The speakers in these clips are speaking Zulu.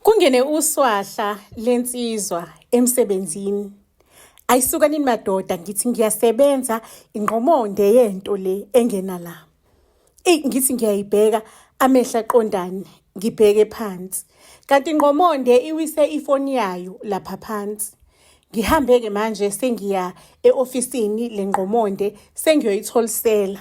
Kungene uswahla lensizwa emsebenzini. Ayisuka nini madoda ngithi ngiyasebenza ingqomonde yento le engena la. Eyi ngithi ngiyayibheka amehlo aqondane ngibheke phansi. Kanti ingqomonde iwise ifoni yayo lapha phansi. Ngihambe-ke manje sengiya e-ofisini lengqomonde sengiyoyitholisela.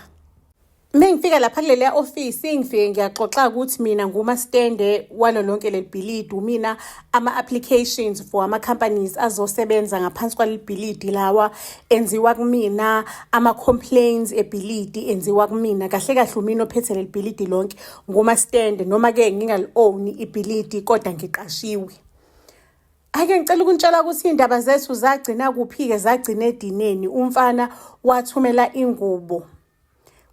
Uma ngifika lapha kuleliya ofisi ngifike ngiyaxoxa ukuthi mina ngumastende walo lonke leli bhilidi umina ama-applications for ama-companies azosebenza ngaphansi kwaleli bhilidi lawa enziwa kumina ama-complaints ebhilidi enziwa kumina kahle kahle umina ophethe leli bhilidi lonke ngumastende noma-ke ngingali-owni ibhilidi kodwa ngiqashiwe. Ake ngicela ukunitshela ukuthi iy'ndaba zethu zagcina kuphi-ke zagcina edineni umfana wathumela ingubo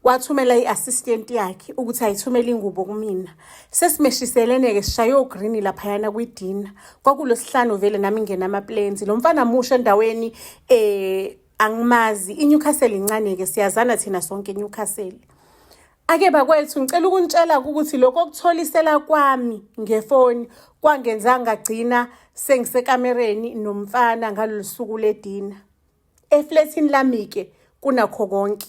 wathumela i-assistant yakhe ukuthi ayithumele ingubo kumina sesimeshiselene-ke sishaye ogreen laphayana kwidina kwakulosihlanu vele nami ngena ama-plans lo mfana musha endaweni eh angimazi iNewcastle incane-ke siyazana thina sonke eNewcastle ake bakwethu ngicela ukunitshela ukuthi lokho okutholisela kwami ngefoni kwangenza ngagcina sengisekamereni nomfana ngalolu suku ledina eflethini lami-ke kunakho konke.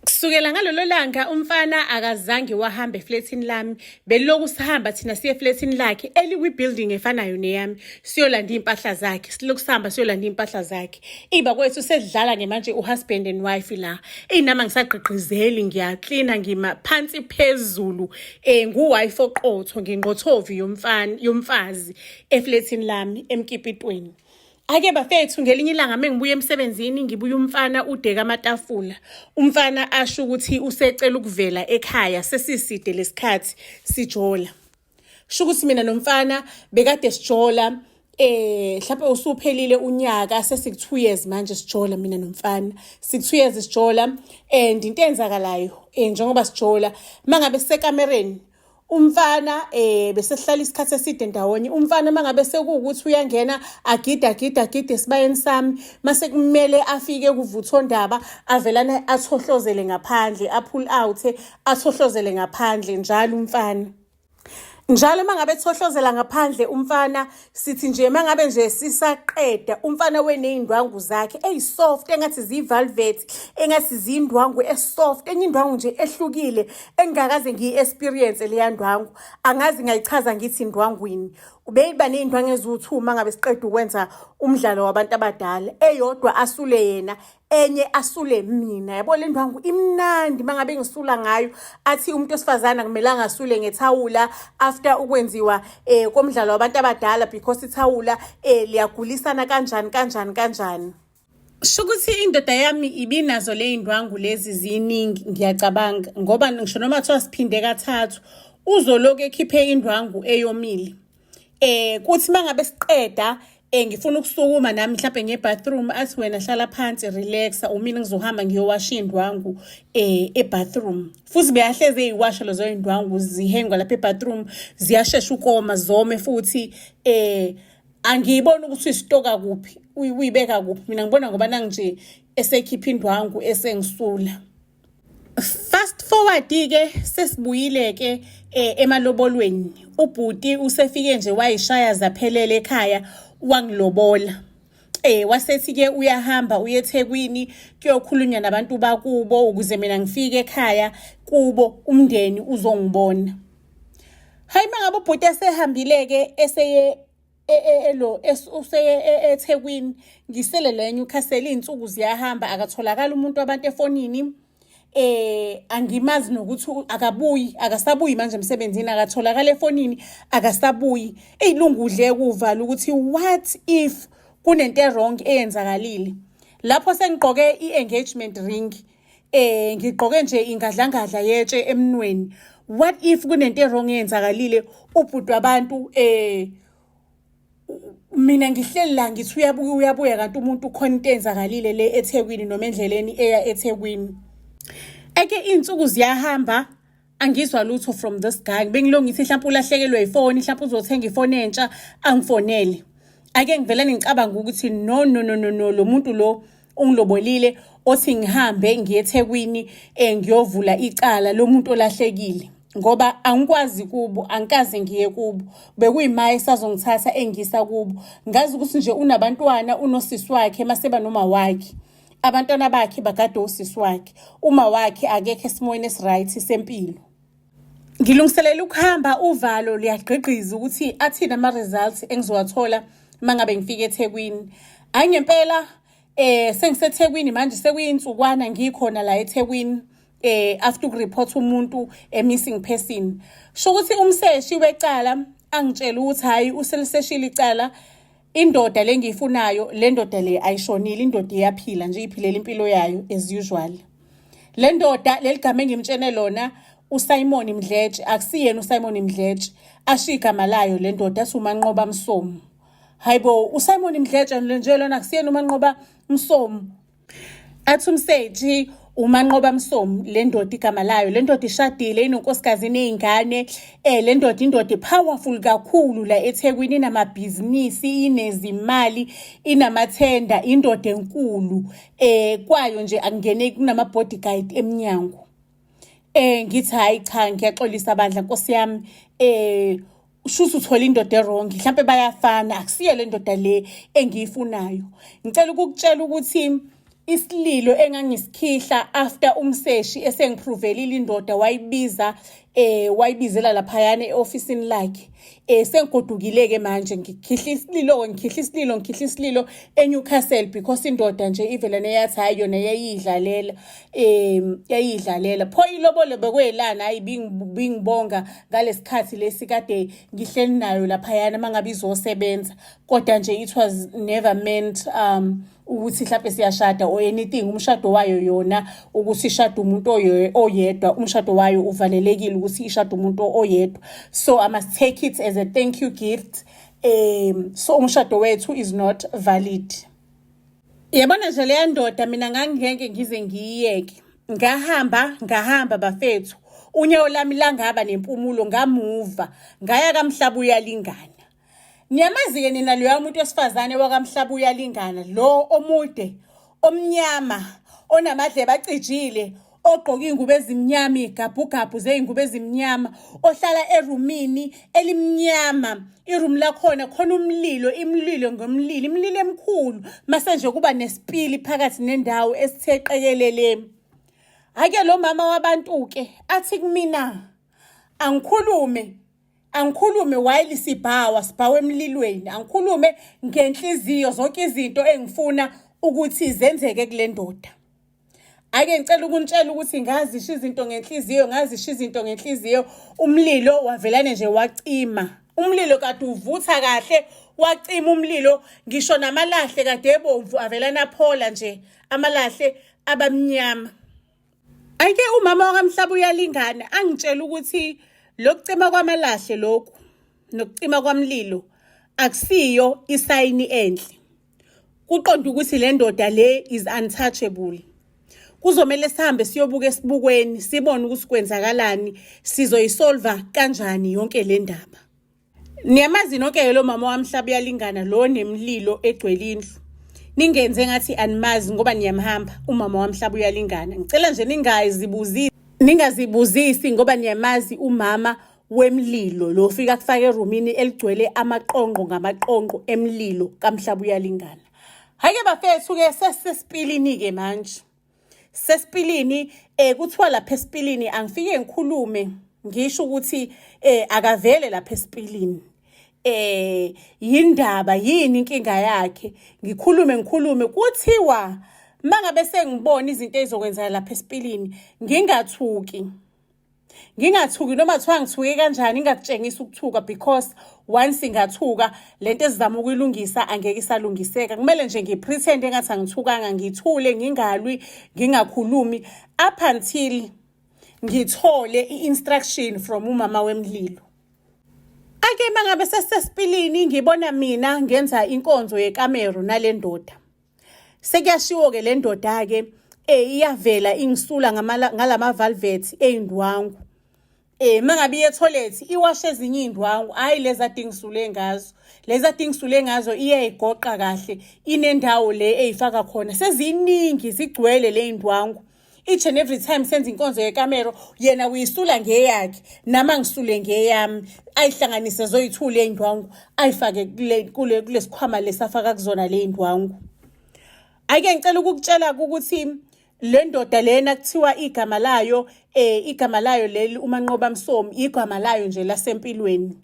Kusukela ngalolo langa umfana akazange wahamba eflethini lami beliloku sihamba thina siye eflethini lakhe elikwi-building efanayo neyami siyolanda iy'mpahla zakhe siloku sihamba siyolanda iy'mpahla zakhe iba kwethu sesidlala nge manje u-husband and wife la eyi nami angisagqigqizeli ngiyaklina ngima phansi phezulu um ngu-wife oqotho nginqothovi yomfana yomfazi eflethini lami emkipitweni. Ake bafethu ngelinye ilanga mengibuya emsebenzini ngibuya umfana udeka amatafula. Umfana asho ukuthi usecela ukuvela ekhaya sesiside lesikhathi sijola. Sho ukuthi mina nomfana bekade sijola mhlawumbe usuphelile unyaka sesiku 2 years manje sijola mina nomfana. Siku 2 years sijola and into eyenzakalayo njengoba sijola mangabe sisekamereni umfana bese sihlala isikhathi eside ndawonye umfana mangabe sekuwukuthi uyangena agide agide agide esibayeni sami mase kumele afike kuvuthondaba avelane athohlozele ngaphandle apull out athohlozele ngaphandle njalo umfana njalo uma ngabe ethohlozela ngaphandle umfana sithi nje uma ngabe nje sisaqeda umfana weney'ndwangu zakhe eyi-soft engathi ziyi-velvet engathi ziyindwangu e-soft enye indwangu nje ehlukile engingakaze ngiyi-experience leya ndwangu angazi ngayichaza ngithi indwangwini ubeyiba ney'ndwangu eziwu-two uma ngabe siqeda ukwenza umdlalo wabantu abadala eyodwa asule yena enye asule mina yabo le ndwangu imnandi mangabe ngisula ngayo athi umuntu wesifazane akumelanga asule ngethawula after ukwenziwa komdlalo wabantu abadala because ithawula liyagulisana kanjani kanjani kanjani. Sho ukuthi indoda yami ibinazo le ndwangu lezi ziningi ngiyacabanga ngoba ngisho noma kuthiwa siphinde kathathu uzoloku ekhiphe indwangu eyomile. Kuthi mangabe siqeda ngifuna ukusukuma nami mhlawumbe ngiye bathroom athi wena hlala phansi relaxa umina ngizohamba ngiyowasha indwangu e-bathroom futhi beyahlezi eyiwasha lezo indwangu zihengwa lapha e-bathroom ziyashesha ukoma zome futhi angiyiboni ukuthi uyisitoka kuphi uyibeka kuphi mina ngibona ngoba nangije esekhipha indwangu esengisula. Fast forward ke sesibuyile ke emalobolweni ubhuti usefike nje wayishaya zaphelele ekhaya wangilobola. Wasethi ke uyahamba uye eThekwini kuyokhulunywa nabantu bakubo ukuze mina ngifike ekhaya kubo umndeni uzongibona. Hayi mangabe ubhuti esehambile ke eseye elo useye eThekwini ngisele la eNewcastle iy'nsuku ziyahamba akatholakali umuntu wabantu efonini angimazi nokuthi akabuyi akasabuyi manje emsebenzini akatholakala efonini akasabuyi eyilungudle kuvala ukuthi what if kunento e-wrong eyenzakalile lapho sengigqoke i-engagement ring ngigqoke nje ingadlangadla yetshe emnweni what if kunento e-wrong eyenzakalile ubhuti wabantu mina ngihleli la ngithi uyabuya uyabuya kanti umuntu ukhona into eyenzakalile le eThekwini noma endleleni eya eThekwini. Eke iy'nsuku ziyahamba angizwa lutho from this guy bengilongithi ngithi mhlawumbe ulahlekelwe ifoni mhlawumbe uzothenga ifoni entsha angifonele. Ake ngivele ngicabanga ukuthi no no no no no lo muntu lo ungilobolile othi ngihambe ngiye eThekwini ngiyovula icala lomuntu olahlekile. Ngoba angikwazi kubo, angikaze ngiye kubo. Bekuyima esazongithatha engisa kubo. Ngazi ukuthi nje unabantwana, unosisi wakhe maseba noma wakhe. Abantwana bakhe bagade usisi wakhe. Uma wakhe akekho esimweni esiright sempilo. Ngilungiselela ukuhamba uvalo luyagqigqiza ukuthi athini ama-results engizowathola uma ngabe ngifika eThekwini. Hhayi ngempela sengiseThekwini manje sekuyinsukwana ngikhona la eThekwini after ukureport umuntu a missing person. Sho ukuthi umseshi wecala angitshela ukuthi hhayi useliseshile icala indoda le ngiyifunayo le ndoda le ayishonile indoda iyaphila nje iphilela impilo yayo as usual. Le ndoda leli gama engimtshene lona uSimon Mdletshe akusiyena uSimon Mdletshe asho igama layo le ndoda athi uManqoba Msomu. Hayibo uSimon Mdletshe nje lona akusiyena uManqoba Msomu. Athi umsethi uManqoba Msomu le ndoda igama layo le ndoda ishadile inonkosikazi iney'ngane le ndoda indoda powerful kakhulu la eThekwini inamabhizinisi inezimali inamathenda indoda enkulu kwayo nje akungeneki kunama bodyguard emnyango. Ngithi hayi cha ngiyaxolisa bandla nkosi yami shuthi uthola indoda erong mhlampe bayafana akusiyo le ndoda le engiyifunayo. Ngicela ukukutshela ukuthi isililo engangisikhihla after umseshi esengipruvelile indoda wayibiza wayibizela laphayana eofisini lakhe sengigodukile ke manje ngikhihla isililo ngikhihla isililo ngikhihla isililo eNewcastle because indoda nje ivele neyathi hayi yona yayidlalela yayidlalela pho ilobolo bekwelana hayi bingibonga ngalesikhathi lesi kade ngihleli nayo laphayana mangabe izosebenza kodwa nje it was never meant ukuthi mhlawumbe siyashada or anything. Umshado wayo yona ukuthi ishade umuntu oyedwa, umshado wayo uvalelekile ukuthi ishade umuntu oyedwa, so I must take it as a thank you gift. So umshado wethu is not valid. Yabona nje leya ndoda mina ngangingeke ngize ngiyiyeke. Ngahamba ngahamba bafethu, unyawo lami langaba nempumulo, ngamuva ngaya kaMhlaba uyalingana. Niyamazi-ke nina loya muntu wesifazane wakaMhlaba uyalingana, lo omude omnyama onamadlebe acijile ogqoka iy'ngubo ezimnyama, iy'gabhugabhu zey'ngubo ezimnyama, ohlala erumini elimnyama. Irumu lakhona khona umlilo, imililo ngomlilo, imililo emikhulu, mase nje kuba nesipili phakathi nendawo esithe qekelele. Hhayi-ke lo mama wabantu-ke athi kumina angikhulume angikhulume while sibhawa sibhawa emlilweni, angikhulume ngenhliziyo zonke izinto engifuna ukuthi zenzeke kule ndoda. Ake ngicela ukunitshela ukuthi ngazisho izinto ngenhliziyo, ngazisho izinto ngenhliziyo, umlilo wavelane nje wacima. Umlilo kade uvutha kahle, wacima umlilo, ngisho namalahle kade ebomvu avelane aphola nje, amalahle abamnyama. Ake umama wakaMhlaba uyalingana angitshela ukuthi lokucima kwamalahle lokhu nokucima kwamlilo akusiyo isayini enhle. Kuqonda ukuthi le ndoda le is untouchable. Kuzomele sihambe siyobuka esibukweni sibone ukuthi kwenzakalani, sizoyisolva kanjani yonke le ndaba. Niyamazi nonke lo mama waMhlaba uyalingana lo nemlilo egcwele indlu. Ningenze ngathi animazi ngoba niyamhamba umama waMhlaba uyalingana. Ngicela nje ningazibuzisi, ningazibuzisi ngoba niyamazi umama wemlilo lo fika kufaka erumini eligcwele amaqonqo ngamaqonqo emlilo kaMhlaba uyalingana. Hhayi-ke bafethu-ke sesisesipilini-ke manje. Sesipilini kuthiwa lapha esipilini angifike ngikhulume ngisho ukuthi akavele lapha esipilini. Yindaba yini inkinga yakhe? Ngikhulume ngikhulume kuthiwa mangabe sengibona izinto ezizokwenzeka lapha esipilini ngingathuki. Ngingathuki noma kuthiwa ngithuke kanjani, ngingakutshengisi ukuthuka because once ngathuka lento esizama ukuyilungisa angeke isalungiseka. Kumele nje ngipretend engathi angithukanga, ngithule, ngingalwi, ngingakhulumi up until ngithole i-instruction from umama wemlilo. Ake mangabe sesesipilini ngibona mina ngenza inkonzo yekamero nale ndoda. Sekuyashiwo-ke le ndoda-ke iyavela ingisula ngalama velvet ey'ndwangu. Mangabe iye ethoyilethi iwashe ezinye iy'ndwangu, hhayi lezi ade ingisule ngazo. Lezi ade ingisule ngazo iyayigoqa kahle, inendawo le eyifaka khona. Seziningi zigcwele le y'ndwangu. Each and every time senza inkonzo yekamero, yena uyisula ngeyakhe, nami angisule ngeyami, ayihlanganise zoyithule iy'ndwangu, ayifake kule kulesikhwama lesafaka kuzona le y'ndwangu. Ake ngicela ukukutshela ukuthi le ndoda lena kuthiwa igama layo igama layo leli uManqoba Msomi, igama layo nje lasempilweni.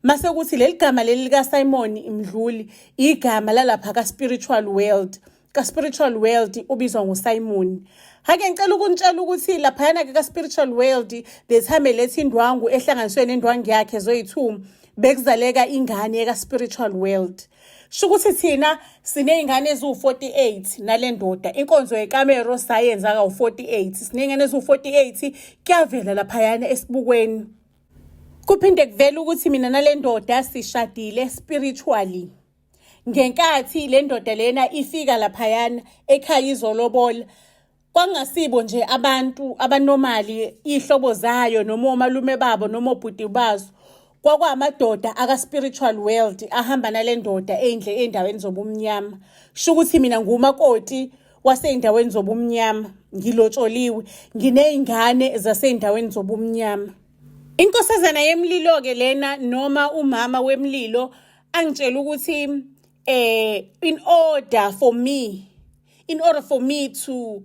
Mase kuthi leli gama leli lika Simon Mdluli, igama lalapha ka spiritual world. Ka spiritual world ubizwa ngoSimon. Hake ngicela ukunitshela ukuthi laphayana ke ka spiritual world, the time eletha indwangu ehlanganiswe nendwangu yakhe zoyi-2, bekuzaleka ingane ka spiritual world. Sho ukuthi thina siney'ngane eziwu-48 nale ndoda. Inkonzo yekamero sayenza kawu-48. Siney'ngane eziwu-48, kuyavela laphayana esibukweni. Kuphinde kuvele ukuthi mina nale ndoda sishadile spiritually. Ngenkathi le ndoda lena ifika laphayana ekhaya izolobola, kwangasibo nje abantu abanomali, iy'hlobo zayo noma omalume babo noma obhuti bazo. Kwakwamadoda aka-spiritual world ahamba nale ndoda ey'ndaweni zobumnyama. Sho ukuthi mina ngumakoti wasey'ndaweni zobumnyama, ngilotsholiwe, nginey'ngane zasey'ndaweni zobumnyama. Inkosazana yemlilo-ke lena, noma umama wemlilo, angitshela ukuthi in order for me to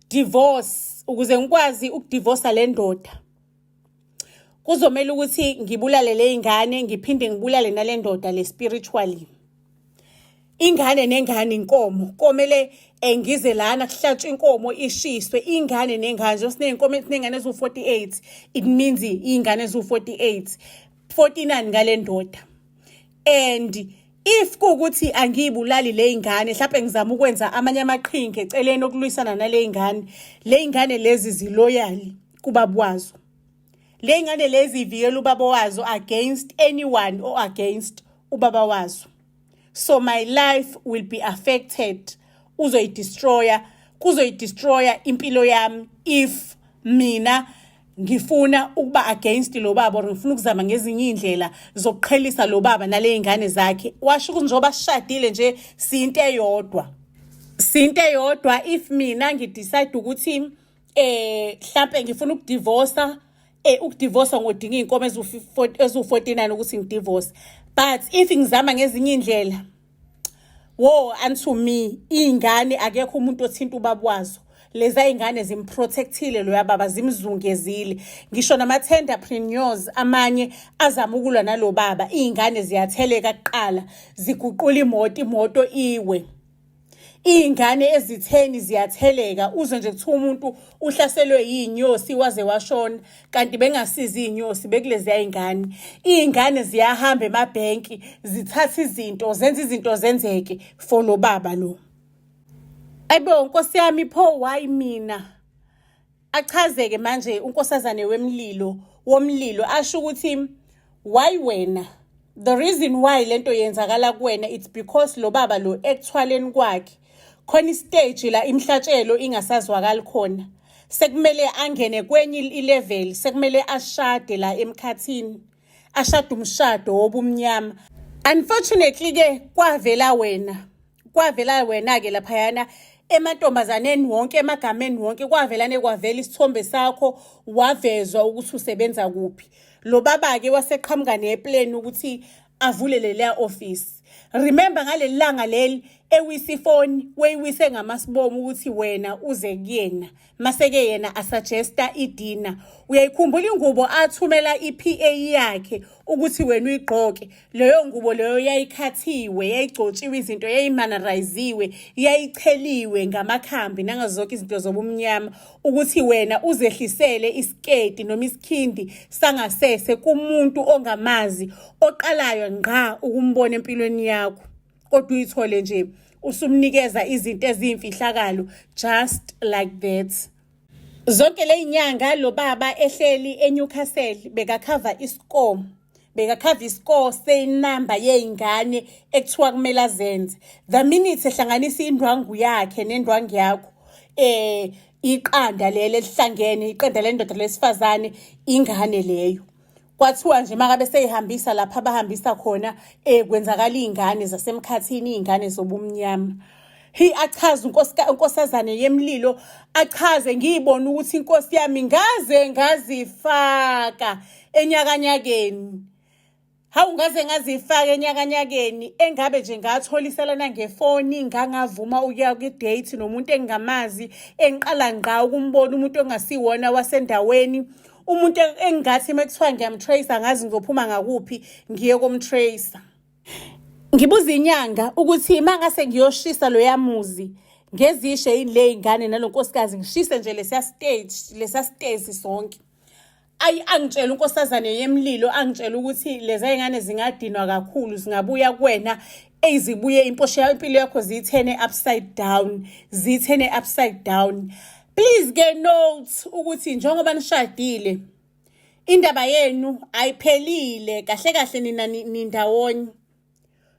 divorce, ukuze ngikwazi ukudivorsa le ndoda, kuzomela ukuthi ngibulale le ingane, ngiphinde ngibulale nale ndoda le spiritually. Ingane nengane inkomo komele ngize lana kuhlatshwe inkomo, ishiswe, ingane nengane. Nje siney'nkomo, siney'ngane eziwu-48, it means iy'ngane eziwu-48, 49 ngale ndoda. And if kuwukuthi angiyibulali le ingane, mhlawumbe ngizama ukwenza amanye amaqhinga eceleni okulwisana nale ingane, le ingane lezi ziloyal kubaba wazo. Le ingane lezi ivikela ubaba wazo against anyone or against ubaba wazo. So my life will be affected. Uzoyidestroya, kuzoyidestroya impilo yami if mina ngifuna ukuba against lo baba or ngifuna ukuzama ngezinye iy'ndlela zokuqhelisa lo baba nale y'ngane zakhe. Washo ukuthi njengoba sishadile nje, siyinto eyodwa, siyinto eyodwa. If mina ngidecide ukuthi mhlambe ngifuna ukudivorsa, ukudivorsa ngodinga iy'nkomo eziwu-49 ukuthi ngidivorce. But if ngizama ngezinye iy'ndlela, woe unto me. Iy'ngane, akekho umuntu othinta ubaba wazo. Leza iy'ngane zimprotectile loya baba, zimzungezile. Ngisho nama-tenderpreneurs amanye azama ukulwa nalo baba, iy'ngane ziyatheleka kuqala, ziguqula imoto, imoto iwe. Iy'ngane ezitheni ziyatheleka, uzwe nje kuthiwa umuntu uhlaselwe yiy'nyosi waze washona, kanti bengasizi iy'nyosi, bekuleziya y'ngane. Iy'ngane ziyahamba emabhenki, zithatha izinto, zenza izinto zenzeke for lo baba lo. Ayibo, nkosi yami, pho why mina? Achazeke manje unkosazane wemlilo womlilo, asho ukuthi why wena. The reason why lento yenzakala kuwena, it's because lo baba lo ekuthwaleni kwakhe khona istage la imhlatshelo ingasazwakali khona, sekumele angene kwenye ilevel, sekumele ashade la emkhathini, ashade umshado wobumnyama. Unfortunately ke kwavela wena, kwavela wena ke laphayana emantombazaneni wonke, emagameni wonke, kwavelane kwavela isithombe sakho, wavezwa ukuthi usebenza kuphi. Lo baba-ke waseqhamuka neplan ukuthi avule leliya office. Remember ngaleli langa leli ewisa ifoni, weyiwise ngamasibomu ukuthi wena uze kuyena, maseke yena asuggesta idina. Uyayikhumbula ingubo athumela i-PA yakhe ukuthi wena uyigqoke? Leyo ngubo leyo yayikhathiwe, yayigcotshiwe izinto, yayimanariziwe, yayicheliwe ngamakhambi nangazo zonke izinto zobumnyama, ukuthi wena uzehlisele isiketi noma isikhindi sangasese kumuntu ongamazi, oqalayo ngqa ukumbona empilweni yakho, kodwa uyithole nje usumnikeza izinto eziyimfihlakalo just like that. Zonke le nyanga lo baba ehleli eNewcastle bekakhava iscore, bekakhava iscore seyinamba yey'ngane ekuthiwa kumele azenze. The minute ehlanganisa indwangu yakhe nendwangu yakho, iqanda leli elihlangene, iqanda lendoda lesifazane, ingane leyo. Kwathiwa nje makabe seyihambisa lapha abahambisa khona, kwenzakala iy'ngane zasemkhathini, iy'ngane zobumnyama. Hi, achaze unkosazane yemlilo, achaze ngiyibona ukuthi inkosi yami ngaze ngazifaka enyakanyakeni. Hawu, ngaze ngazifaka enyakanyakeni, engabe nje ngatholiselana ngefoni, ngangavuma ukuya kwi-date nomuntu engingamazi, engiqala ngqa ukumbona, umuntu ongasiwona wasendaweni, umuntu engingathi uma kuthiwa ngiyamtrace angazi ngizophuma ngakuphi ngiye komtracer. Ngibuza inyanga ukuthi uma ngase ngiyoshisa loya muzi ngezishe yini le y'ngane nalo nkosikazi, ngishise nje lesiya stage, lesiya stezi sonke. Ayi, angitshela unkosazane yemlilo, angitshela ukuthi leza y'ngane zingadinwa kakhulu, zingabuya kuwena ezibuye imposha impilo yakho ziyithene upside down, ziyithene upside down. Please ke note ukuthi njengoba nishadile, indaba yenu ayiphelile kahle kahle, nina nindawonye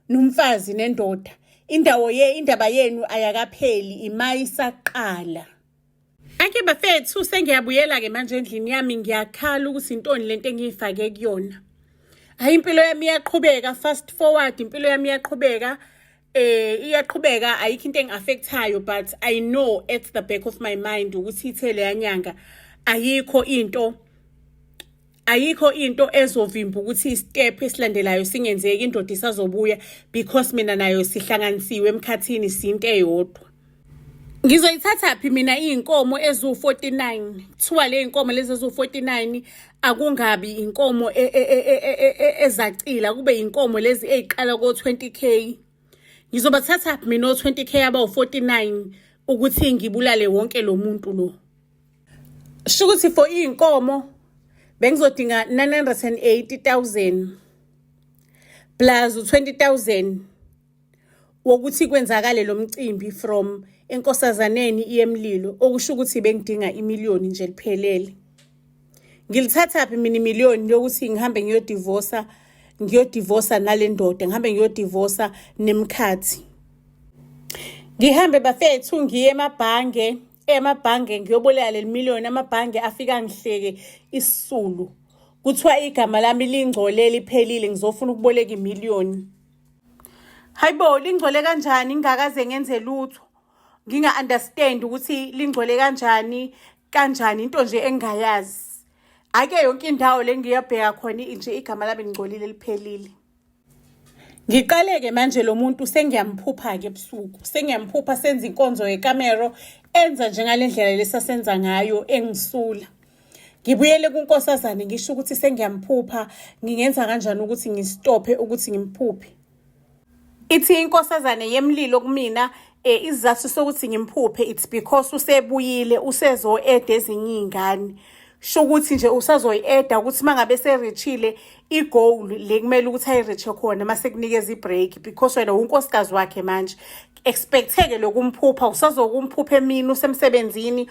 nomfazi nendoda, indawo ye indaba yenu ayakapheli, imayisaqala. Ake bafethu, sengiyabuyela-ke manje endlini yami, ngiyakhala ukuthi intoni lento engiyifake kuyona. Hayi, impilo yami iyaqhubeka, fast forward, impilo yami iyaqhubeka, iyaqhubeka, ayikho into engi-affectayo, but I know at the back of my mind ukuthi ithe leya nyanga ayikho into ezovimba ukuthi i-step esilandelayo singenzeki, indoda isazobuya because mina nayo sihlanganisiwe emkhathini, sinto eyodwa. Ngizoyithatha phi mina iy'nkomo eziwu-49? Kuthiwa le y'nkomo lezi eziwu-49 akungabi inkomo ezacila, kube inkomo lezi ey'qala ko-20 K. Ngizobathatha phi mina o-20 K abawu-49 ukuthi ngibulale wonke lo muntu lo? Sho ukuthi for iy'nkomo bengizodinga 980,000 plus u-20,000 wokuthi kwenzakale lo mcimbi from enkosazaneni yemlilo, okusho ukuthi bengidinga imiliyoni nje liphelele. Ngilithatha phi mina imiliyoni yokuthi ngihambe ngiyodivosa, ngiyodivosa nale ndoda, ngihambe ngiyodivosa nemkhathi? Ngihambe bafethu, ngiye emabhange, emabhange ngiyoboleka leli miliyoni. Amabhange afika ngihleke isisulu, kuthiwa igama lami lingcole liphelile, ngizofuna ukuboleka imiliyoni. Hayibo, lingcole kanjani ngingakaze ngenze lutho? Nginga-understand ukuthi lingcole kanjani kanjani, into nje engingayazi. Ake yonke indawo le ngiyobheka khona nje igama lami lingcolile liphelile. Ngiqale-ke manje lo muntu sengiyamphupha-ke ebusuku, sengiyamphupha senza inkonzo yekamero, enza njengale ndlela lesasenza ngayo, engisula. Ngibuyele kunkosazane ngisho ukuthi sengiyamphupha, ngingenza kanjani ukuthi ngistophe ukuthi ngimphuphe? Ithi inkosazane yemlilo kumina, isizathu sokuthi ngimphuphe, it's because usebuyile, usezo-eda ezinye iy'ngane. Sho ukuthi nje usazoyi-eda ukuthi uma ngabe se-reach-ile i-goal le kumele ukuthi ayi-reach-e khona, mase kunikeza i-break, because wena unkosikazi wakhe manje. Expect-ke lokumphupha, usazokumphupha emini usemsebenzini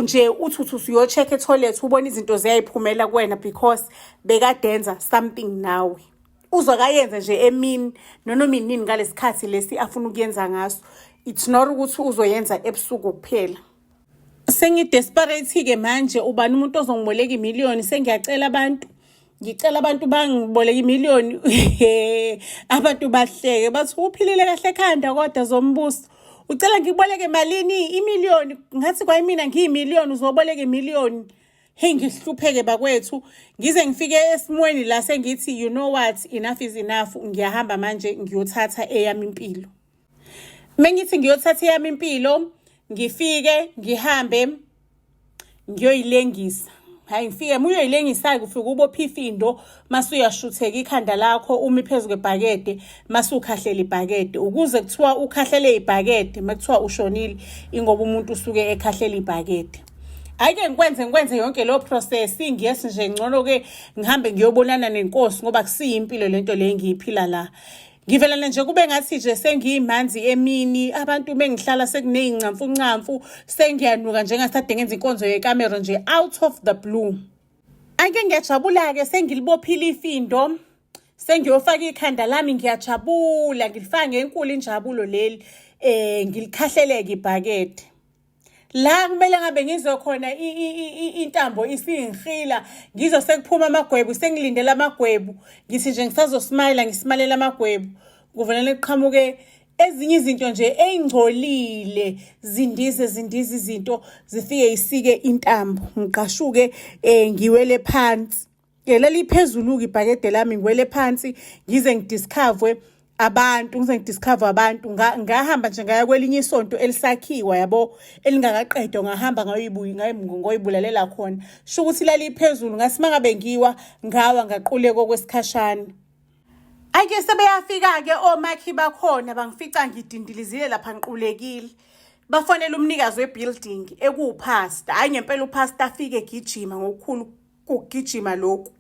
nje, uthi uthi usuyo-check e-toilet, ubona izinto ziyayiphumela kuwena because bekadenza something nawe. Uzokayenza nje emini nonoma inini ngalesikhathi lesi afuna ukuyenza ngaso. It's not ukuthi uzoyenza ebusuku kuphela. Sengi-desperate-ke manje, ubani umuntu ozongiboleka imiliyoni? Sengiyacela abantu, ngicela abantu bangiboleka imiliyoni. Abantu bahleke, bathi uphilile kahle ekhanda kodwa zombuso, ucela ngikuboleke malini imiliyoni? Ngathi kwayimina ngiyimiliyoni, uzoboleka imiliyoni? Hey, ngihlupheke bakwethu, ngize ngifike esimweni la sengithi, you know what, enough is enough, ngiyahamba manje ngiyothatha eyami impilo. Mengithi ngiyothatha eyami impilo, ngifike ngihambe ngiyoyilengisa. Hayi, ngifike uma uyoyilengisa-ke, ufike ubophe ifindo, mase uyashutheka ikhanda lakho, umi phezu kwebhakede, mase ukhahlela ibhakede, ukuze kuthiwa ukhahlele ibhakede. Uma kuthiwa ushonile, ingoba umuntu usuke ekhahlela ibhakede. Hhayi-ke, ngikwenze yonke leyo process, ngiyesi nje ngcono-ke ngihambe ngiyobonana nenkosi, ngoba kusiyo impilo lento le engiyiphila la. Ngivelana nje kube ngathi nje sengiyimanzi emini, abantu bengihlala sekuney'ncamfuncamfu, sengiyanuka njengasade ngenza inkonzo yekamero nje out of the blue. Ake ngiyajabula-ke, sengilibophile ifindo, sengiyofaka ikhanda lami, ngiyajabula, ngilifaka ngenkulu injabulo leli, ngilikhahleleke ibhakede. La kumele ngabe ngizwe khona intambo isingihila, ngizwe sekuphuma amagwebu, sengilindele amagwebu, ngithi nje ngisazosmayila, ngisimalela amagwebu, kuvelele kuqhamuke Ezinye izinto nje ey'ngcolile zindize zindize izinto zifike yisike intambo ngiqashuke um ngiwele phansi. Laliphezulu-ke ibhakede lami ngiwele phansi ngize ngidiscover abantu ngize ngidiscover abantu ngahamba nje ngaya kwelinye isonto elisakhiwa yabo elingakaqedwa ngahamba ngoyibulalela khona sho ukuthi laliphezulu ngathi mangabe ngiwa ngawa ngaquleka okwesikhashana. Ake sebeyafika-ke omakhi bakhona bangifica ngidindilizile lapha ngiqulekile. Bafonela umnikazi webuilding ekuwuphasta. Hhayi ngempela uphasta afike egijima ngokukhulu ukugijima lokhu.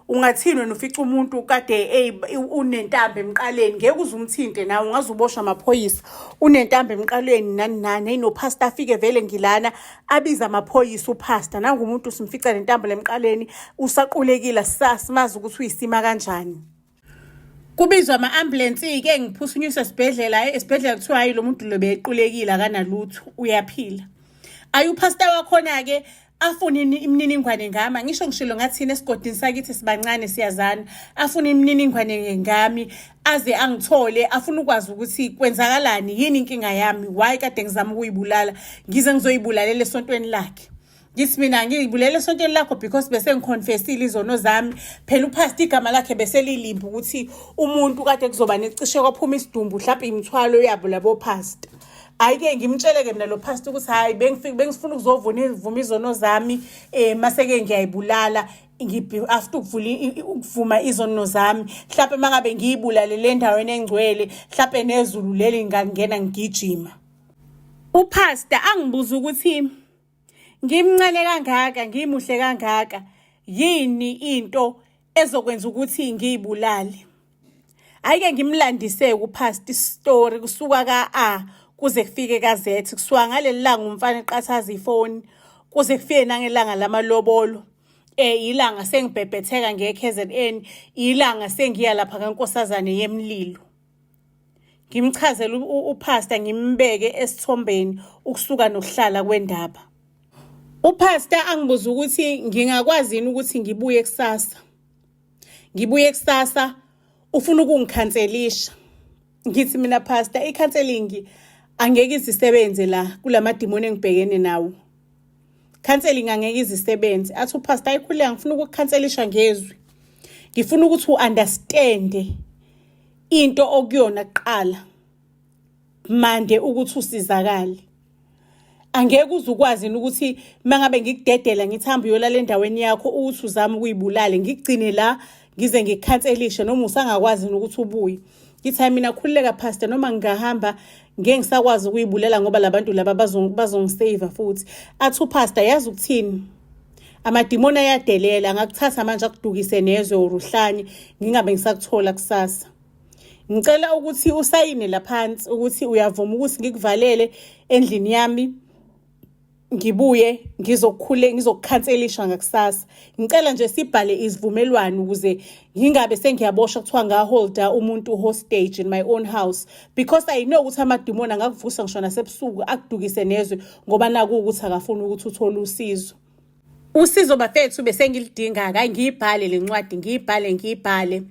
Ungathini wena ufica umuntu kade unentambo emqaleni ngeke uze umthinte nawe ungaze uboshwe amaphoyisa unentambo emqaleni nani nani. Hheyi nophasta afike vele ngilana abize amaphoyisa uphasta nangu umuntu simfica nentambo lemqaleni usaqulekile asimazi ukuthi uyisima kanjani. Kubizwa ama-ambulensi-ke ngiphuthunyiswa esibhedlela esibhedlela kuthiwa hhayi lo muntu lo bequlekile akanalutho uyaphila. Ayi uphasta wakhona-ke afune imininingwane ngami angisho ngishilo ngathini esigodini sakithi sibancane siyazana afune imininingwane ngami aze angithole afune ukwazi ukuthi kwenzakalani yini inkinga yami why kade ngizama ukuyibulala ngize ngizoyibulalela esontweni lakhe. Ngithi mina ngiyibulele esontweni lakho because bese ngiconfessile izono zami. Phela upastor igama lakhe bese lilimbi ukuthi umuntu kade kuzoba necishe kwaphuma isidumbu mhlawumbe imithwalo yabo labo pastor. Hhayi-ke ngimtshele-ke mina lo pastor ukuthi hhayi bengifike bengifuna ukuzovuma izono zami um mase-ke ngiyayibulala after ukuvula ukuvuma izono zami mhlawumpe uma ngabe ngiyibulalele endaweni engcwele mhlawumpe nezulu leli ngingangena ngigijima. Upastor angibuza ukuthi ngimncane kangaka ngimuhle kangaka yini into ezokwenza ukuthi ngiyibulale. Ayike ngimlandise kupast story kusuka ka-A kuze kufike ka-Z kusuka ngaleli langa umfana eqathaza ifoni kuze kufike nangelanga lamalobolo. Ilanga sengibhebhetheka ngiye KZN, ilanga sengiya lapha kaNkosazane yemlilo. Ngimchazele upastor ngimbeke esithombeni ukusuka nokuhlala kwendaba. Upastor angibuza ukuthi ngingakwazi yini ukuthi ngibuye kusasa. Ngibuye kusasa ufuna ukungikhanselisha. Ngithi mina pastor i-counseling angeke izisebenze la kulamadimoni engibhekene nawo. Counseling angeke izisebenze. Athi upastor ayikhuleka ngifuna ukukhanselisha ngezwi. Ngifuna ukuthi u-understand into okuyona kuqala mande ukuthi usizakale. Angeke uze ukwazi ukuthi mangabe ngikudedela ngithi hamba uyolala endaweni yakho uthi uzama ukuyibulala ngikugcine la ngize ngikukhanselishe noma usangakwazi nokuthi ubuye. Ngithi hayi mina khululeka pastor noma ngingahamba ngeke ngisakwazi ukuyibulala ngoba labantu laba bazongisave futhi. Athi upastor yazi ukuthini? Amadimoni ayadelela angakuthatha manje akudukise nezwe or uhlanye ngingabe ngisakuthola kusasa. Ngicela ukuthi usayine laphansi ukuthi uyavuma ukuthi ngikuvalele endlini yami ngibuye ngizokukhule ngizokukhanselisha ngakusasa. Ngicela nje sibhale izivumelwano ukuze ngingabe sengiyaboshwa kuthiwa ngaholda umuntu hostage in my own house because I know ukuthi amadimoni angakuvusa ngisho nasebusuku akudukise nezwe ngoba naku ukuthi akafuni ukuthi uthole usizo. Usizo bafethu bese ngilidinga ke ngiyibhale le ncwadi ngiyibhale ngiyibhale.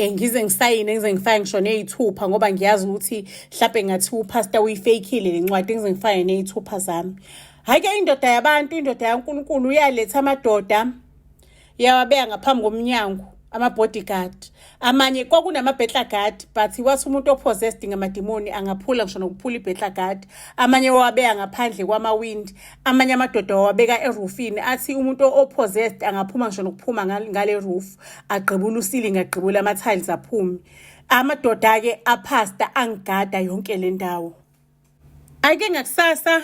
Ngize ngisayine ngize ngifake ngisho ney'thupha ngoba ngiyazi ukuthi mhlampe ngathiwa upastor uyifeykhile le ncwadi ngize ngifake ney'thupha zami. Hhayi-ke indoda yabantu indoda yaNkulunkulu uyaletha amadoda yawabeka ngaphambi komnyango ama-bodyguard amanye kwakunama-battle guard but wathi umuntu o-possessed ngamadimoni angaphula ngisho nokuphula i-battle guard amanye wawabeka ngaphandle kwamawindi amanye amadoda wawabeka erufini athi umuntu o-possessed angaphuma ngisho nokuphuma ngale roof agqibula usilingi agqibula ama-tiles aphume. Amadoda-ke aphasta angigada yonke le ndawo. Ake ngakusasa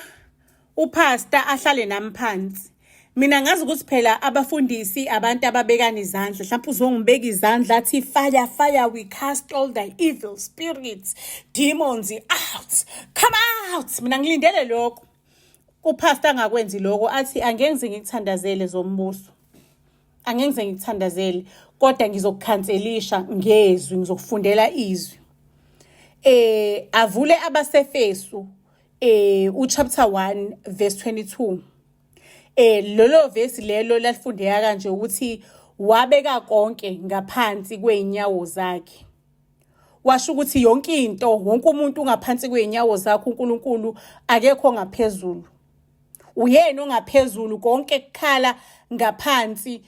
uphasta ahlale nami phansi. Mina ngazi ukuthi phela abafundisi abantu ababekana izandla mhlawumpe uzongibeka izandla athi fire fire we cast all the evil spirits demons out come out. Mina ngilindele lokho. Uphasta angakwenzi lokho athi angeke ngize ngikuthandazele zombuso. Angeke ngize ngikuthandazele kodwa ngizokukhanselisha ngezwi ngizokufundela izwi. Avule abaseFesu uchapter 1 verse 22. Lolo verse lelo lalifundeka kanje ukuthi wabeka konke ngaphansi kwey'nyawo zakhe. Washo ukuthi yonke into, wonke umuntu ungaphansi kwey'nyawo zakho uNkulunkulu, akekho ngaphezulu. Uyena ongaphezulu konke kukhala ngaphansi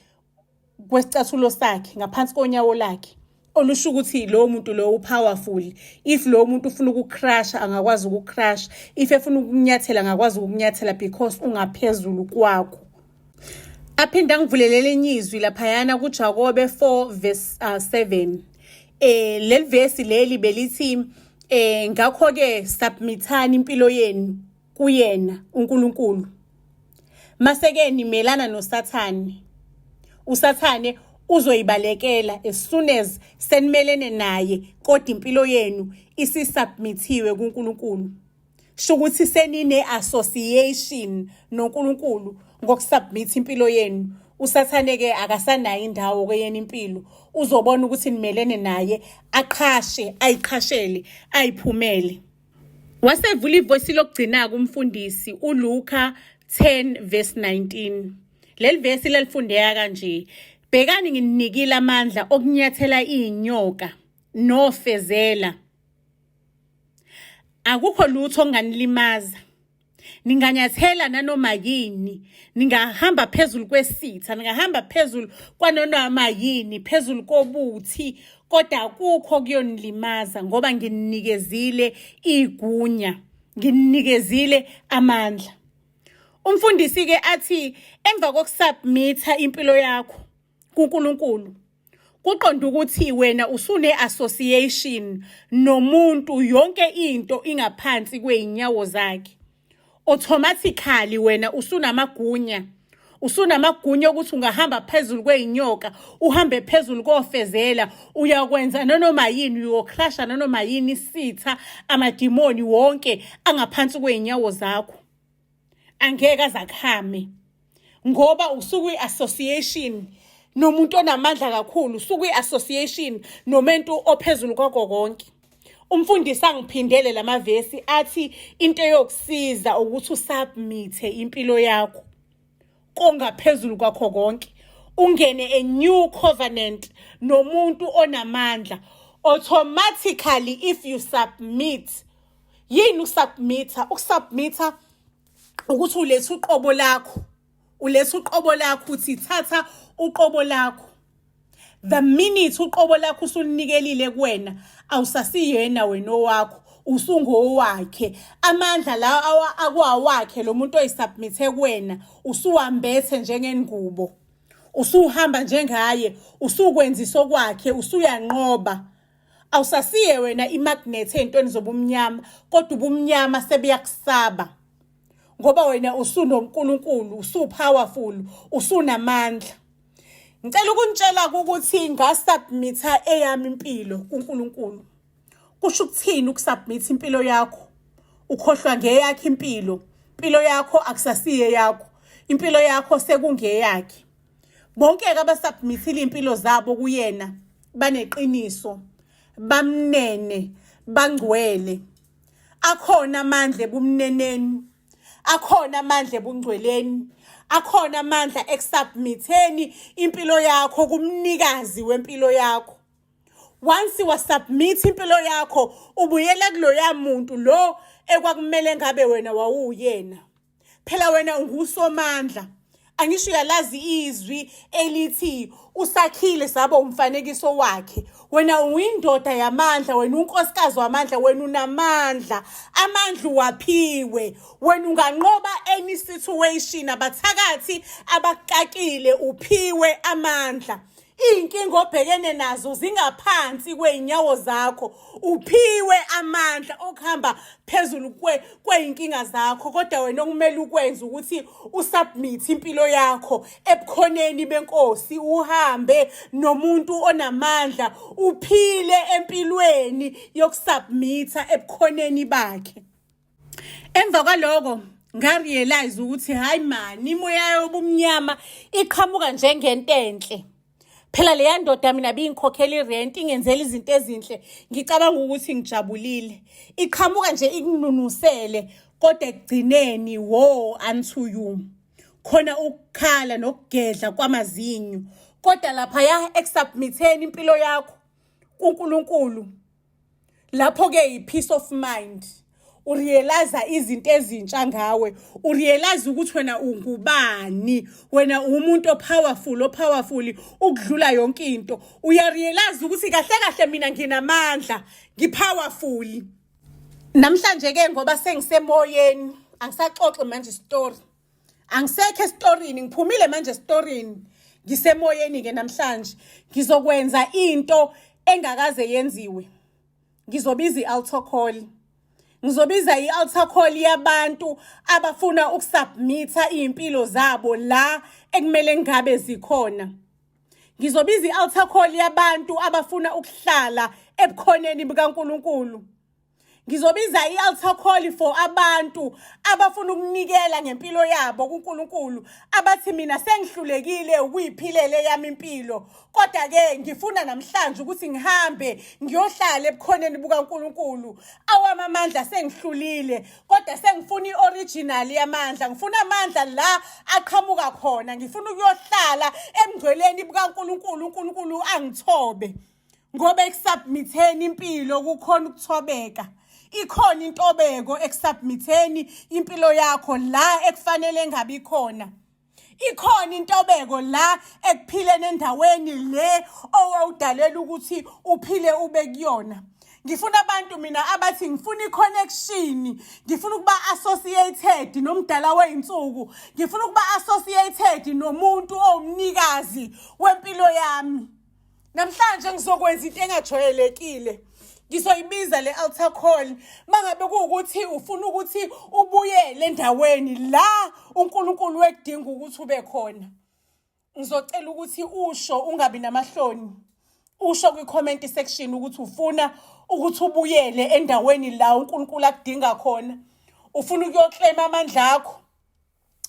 kwesicathulo sakhe, ngaphansi konyawo lakhe. Olusho ukuthi lowo muntu lowo upowerful. If lowo muntu ufuna ukucrasha angakwazi ukucrasha, if efuna ukunyathela angakwazi ukunyathela because ungaphezulu kwakho. Aphinde angivulele elinye izwi laphayana kuJakobe 4 verse 7. Leli verse leli belithi ngakho ke submithani impilo yenu kuyena uNkulunkulu. Maseke nimelana noSathane. USathane uzoyibalekela as soon as senimelene naye, kodwa impilo yenu isisubmithiwe kuNkulunkulu. Sho ukuthi senine association noNkulunkulu ngokusubmit impilo yenu. USathane ke akasanayo indawo kweyena impilo. Uzobona ukuthi nimelene naye, aqhashe, ayiqhashele, ayiphumele. Wasevula ivoice lokugcina kumfundisi uLuka 10 verse 19. Leli verse lalifundeka kanje: Bhekani ngininikile amandla okunyathela inyoka nofezela. Akukho lutho onganilimaza. Ninganyathela nanoma yini, ningahamba phezulu kwesitha, ningahamba phezulu kwanoma yini, phezulu kobuthi, kodwa akukho kuyonilimaza ngoba nginikezile igunya, nginikezile amandla. Umfundisi ke athi emva kokusubmitha impilo yakho kuNkulunkulu, kuqonda ukuthi wena usune association nomuntu, yonke into ingaphansi kwey'nyawo zakhe. Automatically wena usunamagunya, usunamagunya ukuthi ungahamba phezulu kwey'nyoka, uhambe phezulu kofezela, uyakwenza nanoma yini, uyocrasha nanoma yini, isitha, amadimoni wonke angaphansi kwey'nyawo zakho, angeke azakuhame ngoba usukwi-association nomuntu onamandla kakhulu, usukwi-association nomuntu ophezulu kwakho konke. Umfundisi angiphindele lamavesi athi into eyokusiza ukuthi usubmithe impilo yakho kongaphezulu kwakho konke, ungene a new covenant nomuntu onamandla. Automatically if you submit, yini ukusubmitha? Ukusubmitha ukuthi uletha uqobo lakho, uletha uqobo lakho, uthi thatha uqobo lakho. The minute uqobo lakho usulinikelile kuwena, awusasiyena wena owakho, usungowakhe. Amandla la akwawakhe lo muntu oyisubmithe kuwena, usuwambethe njengengubo, usuhamba njengaye, usukwenzisa okwakhe, usuyanqoba. Awusasiye wena imagnet ey'ntweni zobumnyama, kodwa ubumnyama sebuyakusaba ngoba wena usunoNkulunkulu, usupowerful, usunamandla. Ngicela ukunitshela ukuthi ngasubmitha eyami impilo kuNkulunkulu. Kusho ukuthini ukusubmit impilo yakho? Ukhohlwa ngeyakho impilo. Impilo yakho akusasiye yakho, impilo yakho sekungeyakhe. Bonke-ke abasubmithile iy'mpilo zabo kuyena baneqiniso, bamnene, bangcwele. Akhona amandla ebumneneni, akhona amandla ebungcweleni, akhona amandla ekusubmitheni impilo yakho kumnikazi wempilo yakho. Once wasubmit impilo yakho, ubuyela kuloya muntu lo ekwakumele ngabe wena wawuyena. Phela wena ungusomandla. Angisho uyalazi izwi elithi usakhile saba umfanekiso wakhe. Wena uyindoda yamandla, wena unkosikazi wamandla, wena unamandla. Amandla uwaphiwe. Wena unganqoba any situation, abathakathi abakakile, uphiwe amandla. Iy'nkinga obhekene nazo zingaphansi kwey'nyawo zakho, uphiwe amandla okuhamba phezulu kwey'nkinga zakho. Kodwa wena okumele ukwenze ukuthi usubmit impilo yakho ebukhoneni benkosi, uhambe nomuntu onamandla, uphile empilweni yokusubmitha ebukhoneni bakhe. Emva kwaloko ngarealize ukuthi hayi mani, imoya yobumnyama iqhamuka njengento enhle. Phela leya ndoda mina bingikhokhela irent, ingenzela izinto ezinhle, ngicabanga ukuthi ngijabulile. Iqhamuka nje ikununusele, kodwa ekugcineni woe unto you. Khona ukukhala nokugedla kwamazinyo. Kodwa laphaya ekusubmitheni impilo yakho kuNkulunkulu, Lapho-ke i-peace of mind. Urealize izinto ezintsha ngawe, urealize ukuthi wena ungubani, wena umuntu opowerful, opowerful ukudlula yonke into. Uyarealize ukuthi kahle kahle mina nginamandla, ngipowerful. Namhlanje ke ngoba sengisemoyeni, angisaxoxi manje story. Angisekho esitorini, ngiphumile manje esitorini. Ngisemoyeni ke namhlanje. Ngizokwenza into engakaze yenziwe. Ngizobiza i-altar call. Ngizobiza i-altar call yabantu abafuna ukusubmitha iy'mpilo zabo la ekumele ngabe zikhona. Ngizobiza i-altar call yabantu abafuna ukuhlala ebukhoneni bukaNkulunkulu. Ngizobiza i-altar call for abantu abafuna ukunikela ngempilo yabo kuNkulunkulu, abathi mina sengihlulekile ukuyiphilela eyami impilo, kodwa-ke ngifuna namhlanje ukuthi ngihambe ngiyohlala ebukhoneni bukaNkulunkulu. Awami amandla sengihlulile, kodwa sengifuna i-original yamandla, ngifuna amandla la aqhamuka khona, ngifuna ukuyohlala ebungcweleni bukaNkulunkulu, uNkulunkulu angithobe. Ngoba ekusubmitheni impilo kukhona ukuthobeka. Ikhona intobeko ekusubmitheni impilo yakho la ekufanele ngabe ikhona. Ikhona intobeko la ekuphileni endaweni le owawudalela ukuthi uphile ube kuyona. Ngifuna abantu mina abathi ngifuna i-connection, ngifuna ukuba associated nomdala wey'nsuku, ngifuna ukuba associated nomuntu owumnikazi wempilo yami. Namhlanje ngizokwenza into engajwayelekile. Ngizoyibiza le altar call mangabe kuwukuthi ufuna ukuthi ubuyele endaweni la uNkulunkulu wekudinga ukuthi ube khona. Ngizocela ukuthi usho ungabi namahloni. Usho kwi-comment section ukuthi ufuna ukuthi ubuyele endaweni la uNkulunkulu akudinga khona. Ufuna ukuyoclaim amandla akho.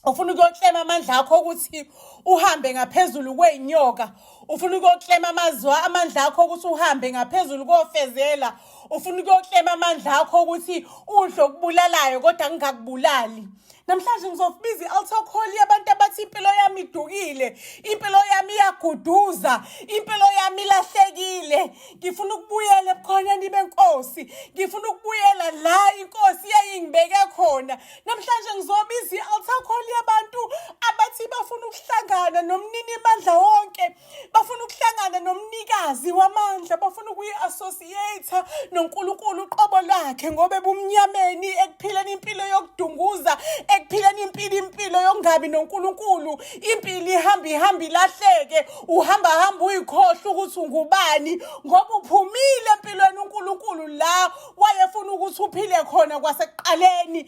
Ufuna ukuyoklema amandla akho ukuthi uhambe ngaphezulu kwey'nyoka. Ufuna ukuyoklema amazwa amandla akho ukuthi uhambe ngaphezulu kofezela. Ufuna ukuyoklema amandla akho ukuthi udle okubulalayo kodwa kungakubulali. Namhlanje ngizobiza i-altar call yabantu abathi impilo yami idukile, impilo yami iyaguduza, impilo yami ilahlekile. Ngifuna ukubuyela ebukhoneni benkosi, ngifuna ukubuyela la inkosi yayingibeke khona. Namhlanje ngizobiza i-altar call yabantu abathi bafuna ukuhlangana nomninimandla wonke, bafuna ukuhlangana nomnikazi wamandla, bafuna ukuyi-associate noNkulunkulu uqobo lwakhe, ngoba ebumnyameni, ekuphileni impilo yokudunguza, ekuphileni impilo impilo yokungabi noNkulunkulu, impilo ihamba ihamba ilahleke, uhamba hamba uyikhohlwa ukuthi ungubani, ngoba uphumile empilweni uNkulunkulu la wayefuna ukuthi uphile khona kwasekuqaleni.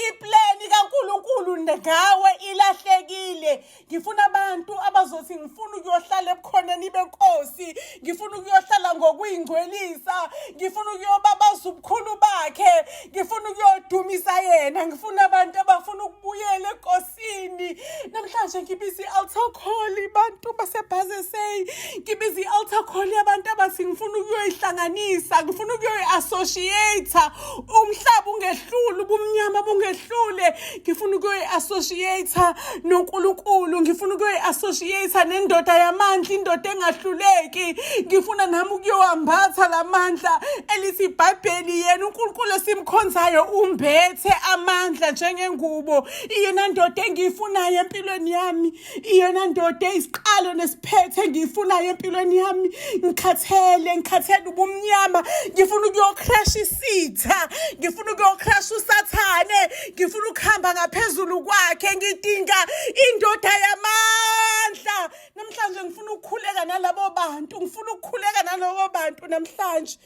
Ipleni kaNkulunkulu ngawe ilahlekile. Ngifuna abantu abazothi ngifuna ukuyohlala ebukhoneni benkosi, ngifuna ukuyohlala ngokuyingcwelisa, ngifuna ukuyobabaza ubukhulu bakhe, ngifuna ukuyodumisa yena, ngifuna abantu abafuna ukubuyela enkosini. Namhlanje ngibiza i-altar call bantu baseBhazesey, ngibiza i-altar call yabantu abathi ngifuna ukuyoyihlanganisa, ngifuna ukuyoyi-associate. Umhlaba ungehlule, ubumnyama bungehlule, ngifuna ukuyoyi-associate noNkulunkulu, ngifuna ukuyoyi-associate nendoda yamandla, indoda engahluleki. Ngifuna nami ukuyowambatha la mandla elithi iBhayibheli, yena uNkulunkulu esimkhonzayo umbethe amandla njengengubo. Iyona ndoda engiyifunayo empilweni yami, iyona ndoda eyisiqalo nesiphethe engiyifunayo empilweni yami. Ngikhathele, ngikhathele ubumnyama, ngifuna ukuyocrash isitha, ngifuna ukuyocrash uSathane, ngifuna ukuhamba ngaphezulu kwakhe, ngidinga indoda yamandla. Namhlanje ngifuna ukukhuleka nalabo bantu, ngifuna ukukhuleka nalabo bantu namhlanje.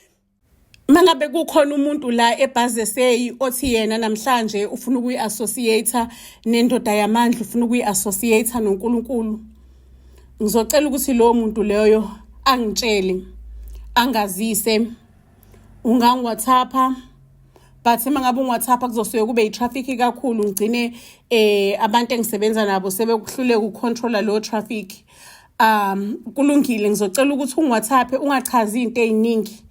Mangabe kukhona umuntu la eBhazesey othi yena namhlanje ufuna ukuyi-associate nendoda yamandla, ufuna ukuyi-associate noNkulunkulu, ngizocela ukuthi lowo muntu leyo angitshele, angazise. Ungangi-WhatsApp-a, but uma ngabe ungi-WhatsApp-a kuzosuke kube i-traffic kakhulu, ngigcine abantu engisebenza nabo sebekuhluleka ukucontrola leyo traffic. Kulungile, ngizocela ukuthi ungi-WhatsApp-e, ungachazi izinto ey'ningi,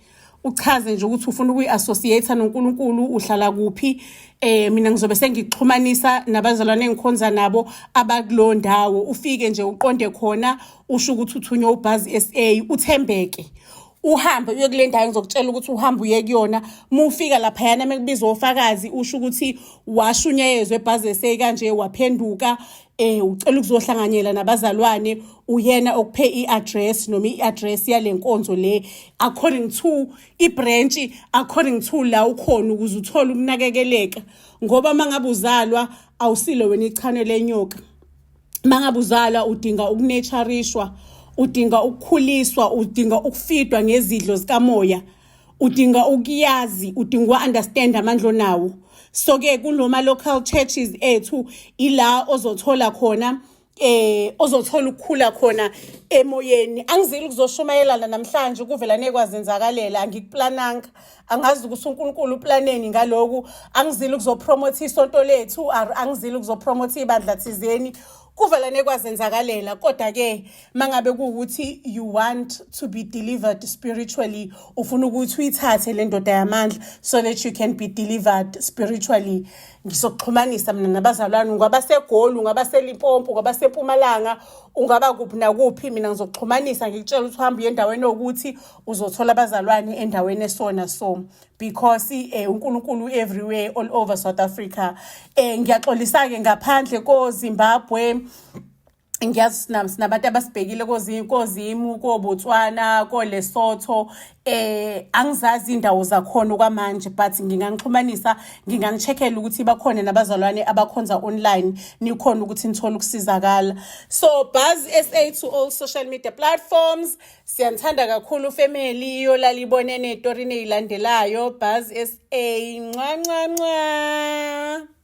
uchaze nje ukuthi ufuna ukuyi-associate noNkulunkulu, uhlala kuphi. Mina ngizobe sengikuxhumanisa nabazalwane engikhonza nabo abakulowo ndawo. Ufike nje uqonde khona, usho ukuthi uthunywe uBuzz SA, uthembeke. Uhambe uye kule ndawo engizokutshela ukuthi uhambe uye kuyona. Uma ufika laphayana mekubizwa ofakazi usho ukuthi washunyayezwa ebhazese kanje waphenduka ucela ukuzohlanganyela nabazalwane uyena okuphe i-address noma i-address yale nkonzo le according to i-branch according to la ukhona ukuze uthole ukunakekeleka ngoba uma ngabe uzalwa awusilo wena ichane lenyoka. Mangabe uzalwa udinga ukunurturishwa, udinga ukukhuliswa, udinga ukufidwa ngezidlo zikamoya, udinga ukuyazi, udinga uku-understand amandla onawo. So-ke kuloma local churches ethu ila ozothola khona ozothola ukukhula khona emoyeni. Angizile ukuzoshumayelana namhlanje kuvela nekwazenzakalela angikuplananga. Angazi ukuthi uNkulunkulu uplaneni ngaloku. Angizile ukuzopromote isonto lethu, angizile ukuzopromote ibandla thizeni. Kuvela nekwazenzakalela kodwa ke mangabe kuwukuthi you want to be delivered spiritually, ufuna ukuthi uyithathe le ndoda yamandla so that you can be delivered spiritually. Ngizokuxhumanisa mina nabazalwane, ungaba seGoli, ungaba seLimpopo, ungaba seMpumalanga, ungaba kuphi nakuphi, mina ngizokuxhumanisa ngikutshela ukuthi uhambe uye endaweni yokuthi uzothola abazalwane endaweni esona so because uNkulunkulu everywhere all over South Africa. Ngiyaxolisa ke ngaphandle ko Zimbabwe ngiyazi sinabantu abasibhekile koZimu, koBotswana, koLesotho. Angizazi indawo zakhona kwamanje but nginganixhumanisa, nginganicheckela ukuthi bakhona nabazalwane abakhonza online nikhona ukuthi nithole ukusizakala. So Buzz SA to all social media platforms. Siyanithanda kakhulu family iyolala ibonene ey'torini ey'landelayo. Buzz SA, nca nca nca.